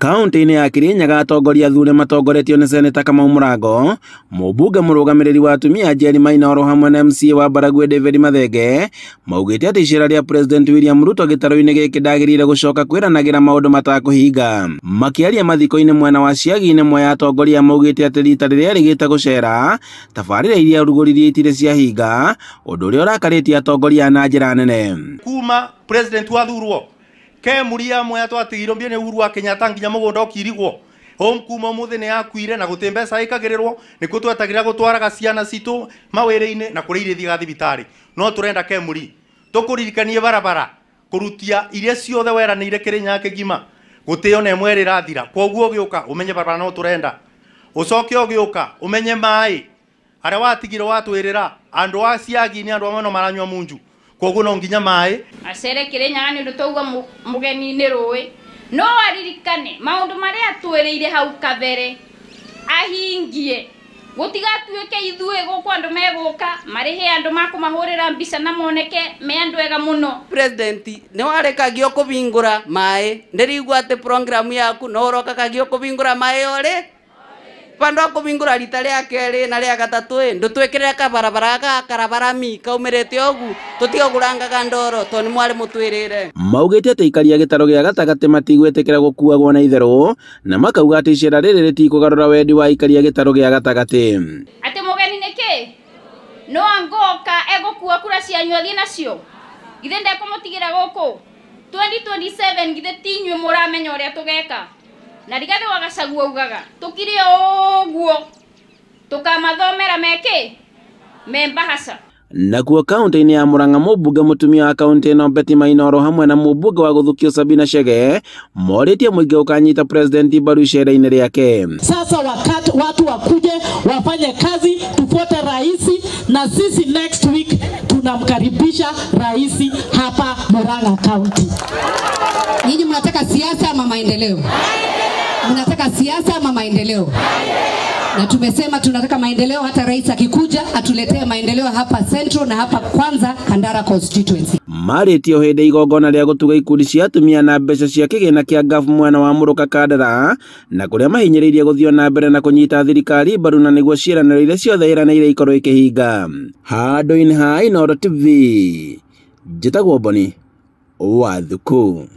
Kaunti-inĩ ya Kirinyaga atongoria athure matongoretio nĩ Seneta Kamau Mũrango, mũmbunge mũrũgamĩrĩri wa atumia Njeri Maina oro hamwe na MCA wa Baragwi David Mathenge maugĩte atĩ icera rĩa President William Ruto gĩtarũ-inĩ gĩkĩ ndagĩrĩire gũcoka kwĩranagĩra maũndũ matakũhinga. Makĩaria mathiko-inĩ mwena wa Ciagi-inĩ Mwea atongoria maugĩte atĩ rita rĩrĩa rĩgĩte gũcera tabarĩra iria arugũririe itirĩ ciahinga, ũndũ ũrĩa ũrakarĩtie atongoria na njĩra nene. Kuma President wathurwo Kemuri ya Mwea twatigirwo mbia nĩ Uhuru wa Kenyatta nginya mũgũnda ũkirigwo home kuma ũmũthĩ nĩ yakuire na gũtĩ mbeca ĩkagĩrĩrwo nĩkuo twetagĩrĩra gũtwaraga ciana citũ mawĩra-inĩ na kũrĩa iria ithiaga thibitarĩ. No tũrenda Kemuri tũkũririkanie barabara kũrutia iria ciothe weranĩire Kĩrĩnyaga kĩgima gũtĩ ona ĩmwe ĩrathira. Kwoguo ũgĩũka ũmenye barabara no tũrenda, ũcoke ũgĩũka ũmenye maĩ arĩa watigire watwĩrĩra andũ a Ciagi nĩ andũ amwe no maranyua munju, kwoguo no nginya maĩ acere Kĩrĩnyaga nĩ ũndũ twauga mũgeni-inĩ rũĩ no aririkane maũndũ marĩa atwĩrĩire hau kabere ahingie, gũtigatuĩke ithuĩ gũkũ andũ megũka marĩhe andũ makũmahũrĩra mbica na moneke me andũ ega mũno. President nĩ warekagio kũbingũra maĩ, ndĩrigua atĩ program yaku no ũrokakagio kũbingũra maĩ orĩ pandu akũbingũra rita rĩa kerĩ na rĩa gatatũ ĩ ndũtwĩkĩrĩre kabarabara gaka karabarami kaumĩrĩte ũgu tũtige kũrangaga ndoro tondũ nĩ mwarĩ mũtwĩrĩre. Maugĩte atĩ aikari a gĩtarũ gĩa gatagatĩ matigwĩtĩkĩra gũkuagwo na itherũ na makauga atĩ icera rĩrĩ rĩtikũgarũra wendi wa aikari a gĩtarũ gĩa gatagatĩ. Atĩ mũgeni nĩkĩ no angoka egũkua kura cianyu athiĩ nacio, githĩ ndekũmũtigĩra gũkũ 2027 githĩ ti inyuĩ mũramenya ũrĩa tũgeka. Na Rigathĩ wa Gachagua augaga tũkire ũguo tũkamathomera mekĩ me mbahaca. Nakuo kaunti-inĩ ya Murang'a mũmbunge mũtumia wa kaunti ĩno Betty Maina oro hamwe na mũmbunge wa Gũthukio Sabina Chege morĩtie mũingĩ ũkanyita President mbaru icera-inĩ rĩake. Sasa wakati watu wakuje wafanye kazi, tufuate raisi, na sisi next week tunamkaribisha raisi hapa Murang'a County. Nyinyi mnataka siasa ama maendeleo? Mnataka siasa ama maendeleo? Na tumesema tunataka maendeleo, hata rais akikuja atuletee maendeleo hapa Central na hapa kwanza Kandara constituency. Marĩtio hĩndĩ igongona rĩa gũtuga ikundi cia atumia na mbeca cia kĩgĩna kĩa ngabu mwena wa Mũrũka Kandara na kũrĩa mahinyĩrĩirie gũthiĩ na mbere na kũnyita thirikari mbaru na nĩguo ciĩranĩro iria ciothe ĩranĩire ikorwo ikĩhinga. Handũ-inĩ ha Inooro TV, njĩtagwo Boni wa Thuku.